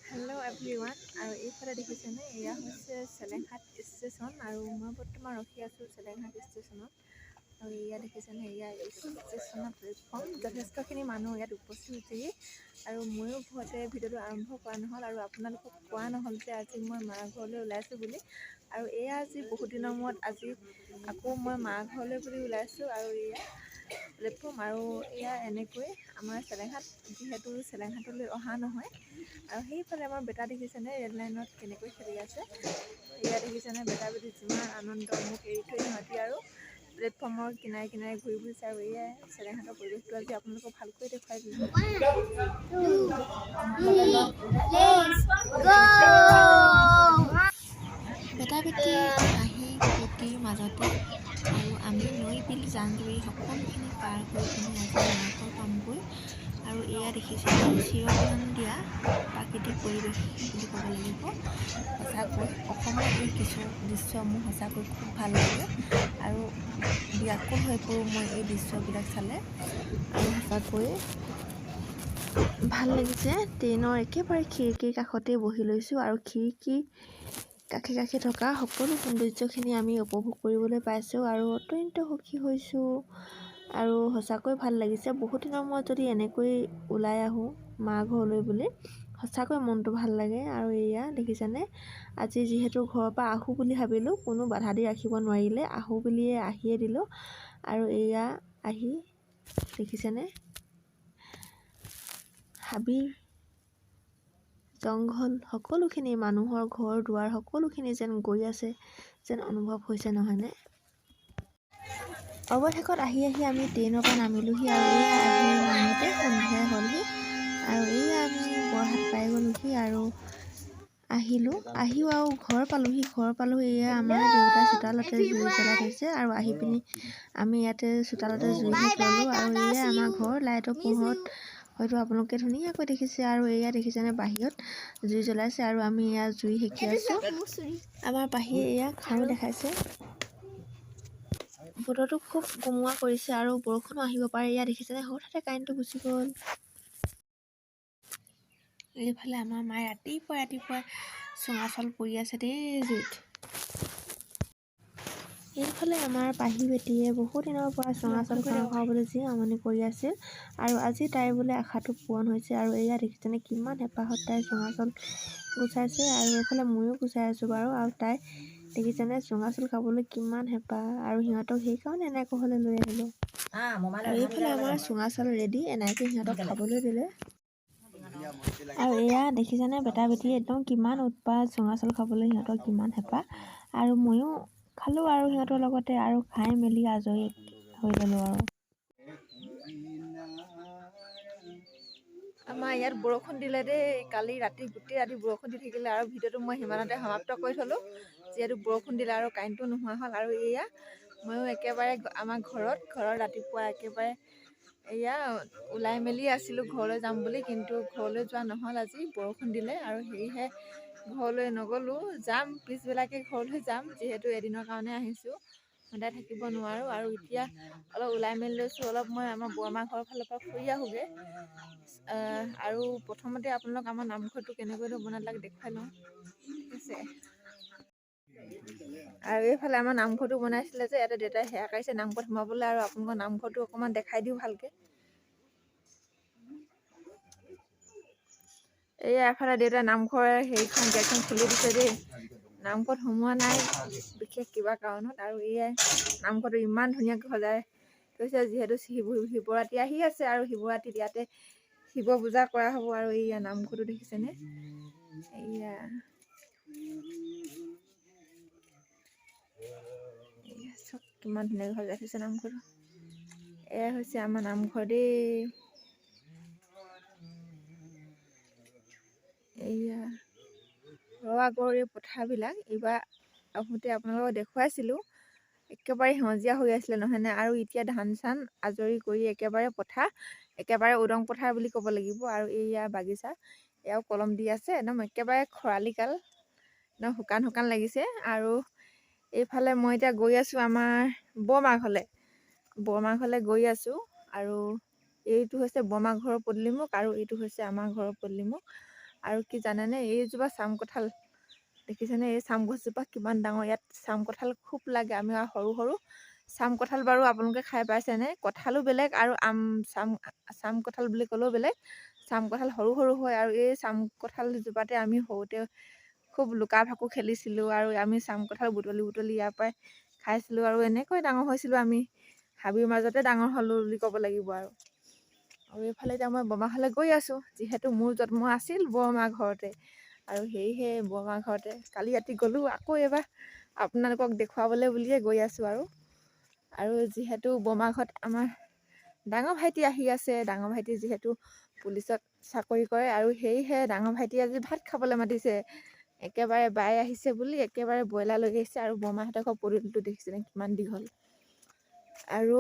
Hello' everyone, আৰু এইফালে দেখিছেনে, এয়া হৈছে চেলেংহাট ষ্টেচন আৰু মই বৰ্তমান ৰখি আছোঁ চেলেংহাট ষ্টেচনত। আৰু এয়া দেখিছেনে, এয়া ষ্টেচনৰ প্লেটফৰ্ম। যথেষ্টখিনি মানুহ ইয়াত উপস্থিত হৈছেহি আৰু ময়ো ঘৰতে ভিডিঅ'টো আৰম্ভ কৰা নহ'ল আৰু আপোনালোকক কোৱা নহ'ল যে আজি মই মাৰ ঘৰলৈ ওলাইছোঁ বুলি। আৰু এয়া আজি বহুত দিনৰ মূৰত আজি আকৌ মই মাৰ ঘৰলৈ বুলি ওলাইছোঁ। আৰু এয়া প্লেটফৰ্ম আৰু এয়া এনেকৈ আমাৰ চেলেংহাট, যিহেতু চেলেংহাটলৈ অহা নহয়। আৰু সেইফালে আমাৰ বেটা দেখিছেনে, ৰেল লাইনত কেনেকৈ খেলি আছে। এয়া দেখিছেনে, বেটা বেটি যিমান আনন্দ, মোক এৰি থৈ সিহঁতি আৰু প্লেটফৰ্মৰ কিনাৰে কিনাৰে ঘূৰি ফুৰিছে। আৰু এয়াই চেলেংহাটৰ পৰিৱেশটো আজি আপোনালোকক ভালকৈ দেখুৱাই দিলোঁ। Let's go! বেটা বেটি হাঁহি ফূৰ্তিৰ মাজতে আৰু আমি নৈ, বিল, জান জুৰি সকলোখিনি পাৰ কৰি পিনি আজি মাৰ ঘৰ পামগৈ। আৰু এয়া দেখিছে, চিৰবিনন্দীয়া প্ৰাকৃতিক পৰিৱেশ বুলি ক'ব লাগিব। সঁচাকৈ অসমৰ এই কিছু দৃশ্য মোৰ সঁচাকৈ খুব ভাল লাগে আৰু ব্যাকুল হৈ পৰোঁ মই এই দৃশ্যবিলাক চালে। আৰু সঁচাকৈয়ে ভাল লাগিছে। ট্ৰেইনৰ একেবাৰে খিৰিকীৰ কাষতেই বহি লৈছোঁ আৰু খিৰিকী কাষে কাষে থকা সকলো সৌন্দৰ্যখিনি আমি উপভোগ কৰিবলৈ পাইছোঁ আৰু অত্যন্ত সুখী হৈছোঁ আৰু সঁচাকৈ ভাল লাগিছে। বহুত দিনৰ মূৰত যদি এনেকৈ ওলাই আহোঁ মা ঘৰলৈ বুলি, সঁচাকৈ মনটো ভাল লাগে। আৰু এয়া দেখিছেনে, আজি যিহেতু ঘৰৰ পৰা আহোঁ বুলি ভাবিলোঁ, কোনো বাধা দি ৰাখিব নোৱাৰিলে, আহোঁ বুলিয়ে আহিয়ে দিলোঁ। আৰু এয়া আহি দেখিছেনে, হাবি জংঘল সকলোখিনি, মানুহৰ ঘৰ দুৱাৰ সকলোখিনি যেন গৈ আছে যেন অনুভৱ হৈছে, নহয়নে? অৱশেষত আহি আহি আমি ট্ৰেইনৰ পৰা নামিলোহি আৰু এয়া আহি নামোতে সন্ধিয়াই হ'লহি। আৰু এয়া আমি বৰহাট পাই গ'লোহি আৰু আহিলোঁ, আহিও আৰু ঘৰ পালোহি। ঘৰ পালোহি, এয়া আমাৰ দেউতা চোতালতে জুই জ্বলাই থৈছে আৰু আহি পিনি আমি ইয়াতে চোতালতে জুই সেক ল'লোঁ। আৰু এয়া আমাৰ ঘৰ, লাইটৰ পোহৰত হয়তো আপোনালোকে ধুনীয়াকৈ দেখিছে। আৰু এয়া দেখিছেনে, বাহিৰত জুই জ্বলাইছে আৰু আমি এয়া জুই সেকি আছোঁ। আমাৰ পাহিয়ে এয়া খাৰু দেখাইছে। বতৰটো খুব গুমোৱা কৰিছে আৰু বৰষুণো আহিব পাৰে। এয়া দেখিছেনে, হঠাতে কাৰেণ্টটো গুচি গ'ল। এইফালে আমাৰ মায়ে ৰাতিপুৱাই ৰাতিপুৱাই চুঙা চাউল পুৰি আছে দেই জুইত। এইফালে আমাৰ পাহি বেটীয়ে বহুত দিনৰ পৰা চুঙা চাউল খাওঁ খাওঁ বুলি যি আমনি কৰি আছিল আৰু আজি তাইৰ বোলে আশাটো পূৰণ হৈছে। আৰু এয়া দেখিছেনে, কিমান হেঁপাহত তাই চুঙা চাউল গুচাইছে আৰু এইফালে ময়ো গুচাই আছোঁ বাৰু। আৰু তাই দেখিছেনে, চুঙা চাউল খাবলৈ কিমান হেঁপাহ আৰু সিহঁতক সেইকাৰণে এনাইকৰ ঘৰলৈ লৈ আহিলোঁ। আৰু এইফালে আমাৰ চুঙা চাউল ৰেডি, এনাইকে সিহঁতক খাবলৈ দিলে। আৰু এয়া দেখিছেনে, বেটা বেটি একদম কিমান উৎপাত, চুঙা চাউল খাবলৈ সিহঁতৰ কিমান হেঁপাহ। আৰু ময়ো খালোঁ আৰু সিহঁতৰ লগতে আৰু খাই মেলি আজৰি হৈ ল'লোঁ। আৰু আমাৰ ইয়াত বৰষুণ দিলে দেই, কালি ৰাতি গোটেই ৰাতি বৰষুণ দি থাকিলে আৰু ভিডিঅ'টো মই সিমানতে সমাপ্ত কৰি থ'লোঁ, যিহেতু বৰষুণ দিলে আৰু কাৰেণ্টটো নোহোৱা হ'ল। আৰু এয়া ময়ো একেবাৰে আমাৰ ঘৰত ৰাতিপুৱা একেবাৰে এয়া ওলাই মেলি আছিলোঁ ঘৰলৈ যাম বুলি, কিন্তু ঘৰলৈ যোৱা নহ'ল, আজি বৰষুণ দিলে আৰু সেয়েহে ঘৰলৈ নগ'লোঁ। যাম পিছবেলাকৈ ঘৰলৈ যাম, যিহেতু এদিনৰ কাৰণে আহিছোঁ, সদায় থাকিব নোৱাৰোঁ। আৰু এতিয়া অলপ ওলাই মেলি লৈছোঁ, অলপ মই আমাৰ বৰমা ঘৰৰ ফালৰ পৰা ফুৰি আহোঁগৈ। আৰু প্ৰথমতে আপোনালোক আমাৰ নামঘৰটো কেনেকৈনো বনালে দেখুৱাই লওঁ, ঠিক আছে? আৰু এইফালে আমাৰ নামঘৰটো বনাইছিলে যে, ইয়াতে দেউতাই সেৱা কাঢ়িছে নামঘৰত সোমাবলৈ। আৰু আপোনালোকৰ নামঘৰটো অকণমান দেখাই দিওঁ ভালকৈ। এয়া এফালে দেউতাই নামঘৰ হেৰিখন গেটখন খুলি দিছে দেই। নামঘৰত সোমোৱা নাই বিশেষ কিবা কাৰণত। আৰু এয়াই নামঘৰটো ইমান ধুনীয়াকৈ সজাই থৈছে, যিহেতু শিৱৰাত্ৰি আহি আছে আৰু শিৱৰাত্ৰিত ইয়াতে শিৱ পূজা কৰা হ'ব। আৰু এইয়া নামঘৰটো দেখিছেনে, এইয়া চব কিমান ধুনীয়াকৈ সজাই থৈছে নামঘৰটো। এয়া হৈছে আমাৰ নামঘৰ দেই। এইয়া ঘৰৰ আগৰ এই পথাৰবিলাক এইবাৰ আহোঁতে আপোনালোকক দেখুৱাইছিলোঁ, একেবাৰে সেউজীয়া হৈ আছিলে, নহয়নে? আৰু এতিয়া ধান চান আজৰি কৰি একেবাৰে পথাৰ, একেবাৰে উদং পথাৰ বুলি ক'ব লাগিব। আৰু এইয়া বাগিচা, এয়াও কলম দি আছে, একদম একেবাৰে খৰালি কাল, একদম শুকান শুকান লাগিছে। আৰু এইফালে মই এতিয়া গৈ আছোঁ আমাৰ বৰমা ঘৰলৈ, বৰমা ঘৰলৈ গৈ আছোঁ। আৰু এইটো হৈছে বৰমা ঘৰৰ পদূলিমুখ আৰু এইটো হৈছে আমাৰ ঘৰৰ পদূলিমুখ। আৰু কি জানেনে, এইজোপা চাম কঁঠাল দেখিছেনে? এই চাম গছজোপা কিমান ডাঙৰ। ইয়াত চাম কঁঠাল খুব লাগে। আমি আৰু সৰু সৰু চাম কঁঠাল বাৰু আপোনালোকে খাই পাইছেনে? কঁঠালো বেলেগ আৰু আম চাম চাম কঁঠাল বুলি ক'লেও বেলেগ। চাম কঁঠাল সৰু সৰু হয় আৰু এই চাম কঁঠালজোপাতে আমি সৰুতে খুব লুকা ভাকু খেলিছিলোঁ আৰু আমি চাম কঁঠাল বুটলি বুটলি ইয়াৰ পৰাই খাইছিলোঁ আৰু এনেকৈ ডাঙৰ হৈছিলোঁ। আমি হাবিৰ মাজতে ডাঙৰ হ'লোঁ বুলি ক'ব লাগিব। আৰু আৰু এইফালে এতিয়া মই বৰমা ঘৰলৈ গৈ আছোঁ, যিহেতু মোৰ জন্ম আছিল বৰমা ঘৰতে আৰু সেয়েহে বৰমা ঘৰতে কালি ৰাতি গ'লোঁ। আকৌ এবাৰ আপোনালোকক দেখুৱাবলৈ বুলিয়ে গৈ আছোঁ। আৰু আৰু যিহেতু বৰমা ঘৰত আমাৰ ডাঙৰ ভাইটি আহি আছে, ডাঙৰ ভাইটি যিহেতু পুলিচত চাকৰি কৰে আৰু সেয়েহে ডাঙৰ ভাইটি আজি ভাত খাবলৈ মাতিছে। একেবাৰে বাই আহিছে বুলি একেবাৰে ব্ৰইলাৰ লৈ আহিছে। আৰু বৰমাহঁতৰ ঘৰ পদূলিটো দেখিছেনে কিমান দীঘল! আৰু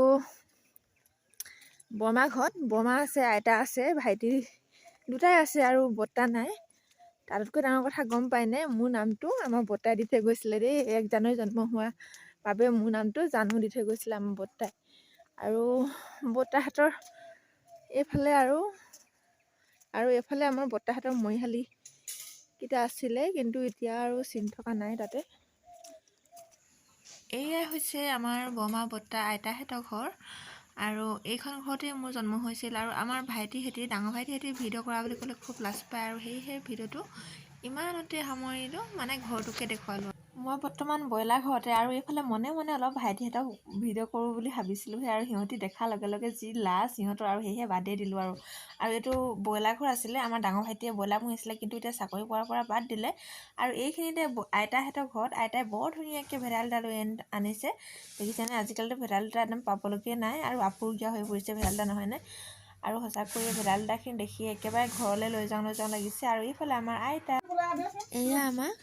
বৰমা ঘৰত বৰমা আছে, আইতা আছে, ভাইটি দুটাই আছে আৰু বৰ্তা নাই। তাতোতকৈ ডাঙৰ কথা গম পায়নে, মোৰ নামটো আমাৰ বৰ্তাই দি থৈ গৈছিলে দেই। 1 জানুৱাৰী জন্ম হোৱা বাবে মোৰ নামটো জানু দি থৈ গৈছিলে আমাৰ বৰ্তাই। আৰু বৰ্তাহঁতৰ এইফালে আৰু আৰু এইফালে আমাৰ বৰ্তাহঁতৰ মৰিশালি কেইটা আছিলে, কিন্তু এতিয়া আৰু চিন থকা নাই তাতে। এয়াই হৈছে আমাৰ বৰমা, বৰ্তা, আইতাহঁতৰ ঘৰ আৰু এইখন ঘৰতে মোৰ জন্ম হৈছিল। আৰু আমাৰ ভাইটিহঁতি, ডাঙৰ ভাইটিহঁতি ভিডিঅ' কৰা বুলি ক'লে খুব লাজ পায় আৰু সেয়েহে ভিডিঅ'টো ইমানতে সামৰিলোঁ, মানে ঘৰটোকে দেখুৱালোঁ। মই বৰ্তমান ব্ৰইলাৰ ঘৰতে আৰু এইফালে মনে মনে অলপ ভাইটিহঁতক ভিডিঅ' কৰোঁ বুলি ভাবিছিলোঁহে আৰু সিহঁতি দেখাৰ লগে লগে যি লাজ সিহঁতৰ, আৰু সেয়েহে বাদেই দিলোঁ। আৰু আৰু এইটো ব্ৰইলাৰ ঘৰ আছিলে। আমাৰ ডাঙৰ ভাইটিয়ে ব্ৰইলাৰ পুহিছিলে, কিন্তু এতিয়া চাকৰি পোৱাৰ পৰা বাদ দিলে। আৰু এইখিনিতে আইতাহঁতৰ ঘৰত আইতাই বৰ ধুনীয়াকৈ ভেদাইলতা লৈ আনিছে, দেখিছেনে? আজিকালিতো ভেদাইলতা একদম পাবলৈকে নাই আৰু আপুৰুগীয়া হৈ পৰিছে ভেদাইলতা, নহয়নে? আৰু সঁচাকৈয়ে ভেদাইলতাখিনি দেখি একেবাৰে ঘৰলৈ লৈ যাওঁ লৈ যাওঁ লাগিছে। আৰু এইফালে আমাৰ আইতা। এয়া আমাক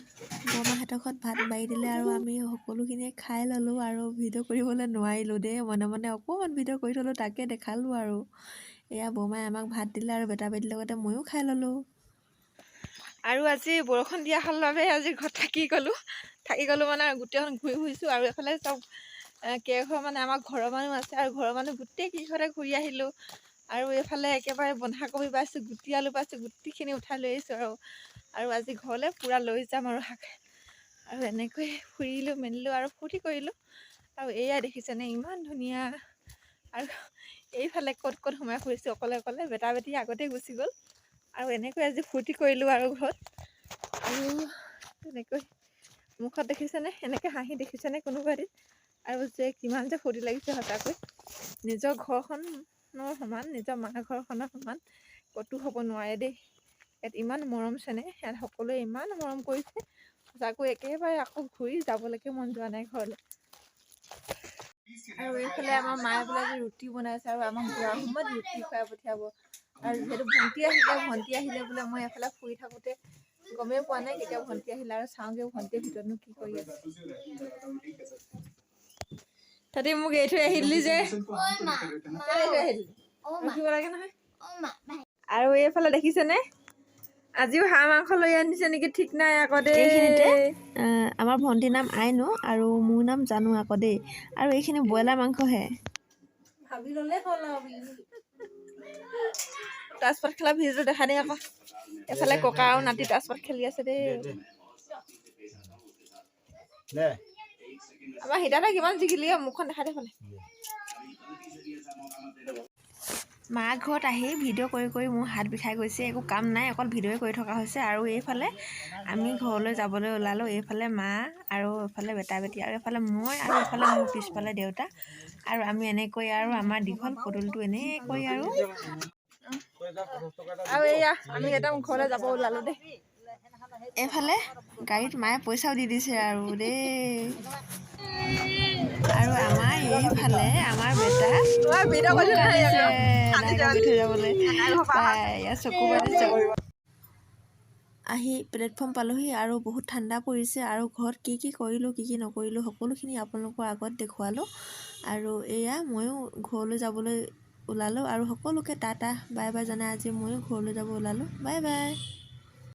বৰমাহঁতৰ ঘৰত ভাত বাঢ়ি দিলে আৰু আমি সকলোখিনিয়ে খাই ল'লোঁ আৰু ভিডিঅ' কৰিবলৈ নোৱাৰিলোঁ দেই। মনে মনে অকণমান ভিডিঅ' কৰি থ'লোঁ, তাকে দেখালোঁ। আৰু এয়া বৰমাই আমাক ভাত দিলে আৰু বেটা বেটিৰ লগতে ময়ো খাই ল'লোঁ। আৰু আজি বৰষুণ দিয়া হ'ল বাবে আজি ঘৰত থাকি গ'লোঁ। থাকি গ'লোঁ মানে গোটেইখন ঘূৰি ফুৰিছোঁ। আৰু এইফালে চব কেইঘৰ মানে আমাৰ ঘৰৰ মানুহ আছে আৰু ঘৰৰ মানুহ গোটেই কেইঘৰতে ঘূৰি আহিলোঁ। আৰু এইফালে একেবাৰে বন্ধাকবি পাইছোঁ, গুটি আলু পাইছোঁ, গোটেইখিনি উঠাই লৈ আহিছোঁ। আৰু আৰু আজি ঘৰলৈ পূৰা লৈ যাম আৰু শাক। আৰু এনেকৈ ফুৰিলোঁ মেলিলোঁ আৰু ফূৰ্তি কৰিলোঁ। আৰু এয়া দেখিছেনে ইমান ধুনীয়া! আৰু এইফালে ক'ত ক'ত সোমাই ফুৰিছোঁ অকলে অকলে। বেটা বেটি আগতেই গুচি গ'ল। আৰু এনেকৈ আজি ফূৰ্তি কৰিলোঁ আৰু ঘৰত। আৰু তেনেকৈ মুখত দেখিছেনে, এনেকৈ হাঁহি দেখিছেনে কোনোবা এদিন? আৰু যে কিমান যে ফূৰ্তি লাগিছে সঁচাকৈ, নিজৰ ঘৰখনৰ সমান, নিজৰ মা ঘৰখনৰ সমান ক'তো হ'ব নোৱাৰে দেই। ইয়াত ইমান মৰম চেনেহ, ইয়াত সকলোৱে ইমান মৰম কৰিছে, সঁচাকৈ একেবাৰে আকৌ ঘূৰি যাবলৈকে মন যোৱা নাই ঘৰলৈ। আৰু এইফালে আমাৰ মায়ে বোলে আজি ৰুটি বনাইছে আৰু আমাক যোৱাৰ সময়ত ৰুটি খুৱাই পঠিয়াব। আৰু যিহেতু ভণ্টি আহিলে, ভণ্টি আহিলে বোলে, মই এফালে ফুৰি থাকোঁতে গমেই পোৱা নাই কেতিয়া ভণ্টি আহিলে। আৰু চাওঁগৈ ভণ্টিৰ ভিতৰতনো কি কৰি আছে। তাতে মোক এৰি থৈ আহিলি যে। কেলৈ এৰি থৈ আহিলি? ৰখিব লাগে নহয়। আৰু এইফালে দেখিছেনে, আজিও হাঁহ মাংস লৈ আনিছে নেকি ঠিক নাই আকৌ দেই। এইখিনিতে আমাৰ ভণ্টিৰ নাম আইনো আৰু মোৰ নাম জানো আকৌ দেই। আৰু এইখিনি ব্ৰইলাৰ মাংসহে। ভাবি ল'লে হ'ল আৰু। তাজপাত খেলা ভিডিঅ'টো দেখা দেই আকৌ। এফালে ককা আৰু নাতি তাজপাত খেলি আছে দেই। দে। আমাৰ সীতাতে কিমান জিকিলি অ, মুখখন দেখা দে ফালে। মা ঘৰত আহি ভিডিঅ' কৰি কৰি মোৰ হাত বিষাই গৈছে। একো কাম নাই, অকল ভিডিঅ'ই কৰি থকা হৈছে। আৰু এইফালে আমি ঘৰলৈ যাবলৈ ওলালোঁ। এইফালে মা আৰু এইফালে বেটা বেটি আৰু এইফালে মই আৰু এইফালে মোৰ পিছফালে দেউতা। আৰু আমি এনেকৈ আৰু আমাৰ দীঘল পদূলিটো এনেকৈ আৰু আৰু এয়া আমি একদম ঘৰলৈ যাব ওলালো দেই। এইফালে গাড়ীত মায়ে পইচাও দি দিছে আৰু দেই। আৰু আমাৰ এইফালে আমাৰ বেটা ভিডিঅ' কৰিছো। কান্দিছে নাইক থৈ যাবলৈ পাই, ইয়াত চকু পানী আহি প্লেটফৰ্ম পালোহি আৰু বহুত ঠাণ্ডা পৰিছে। আৰু ঘৰত কি কি কৰিলোঁ, কি কি নকৰিলোঁ, সকলোখিনি আপোনালোকৰ আগত দেখুৱালোঁ। আৰু এয়া ময়ো ঘৰলৈ যাবলৈ ওলালোঁ আৰু সকলোকে টাটা বাই বাই জনাই আজি ময়ো ঘৰলৈ যাব ওলালোঁ। Bye bye.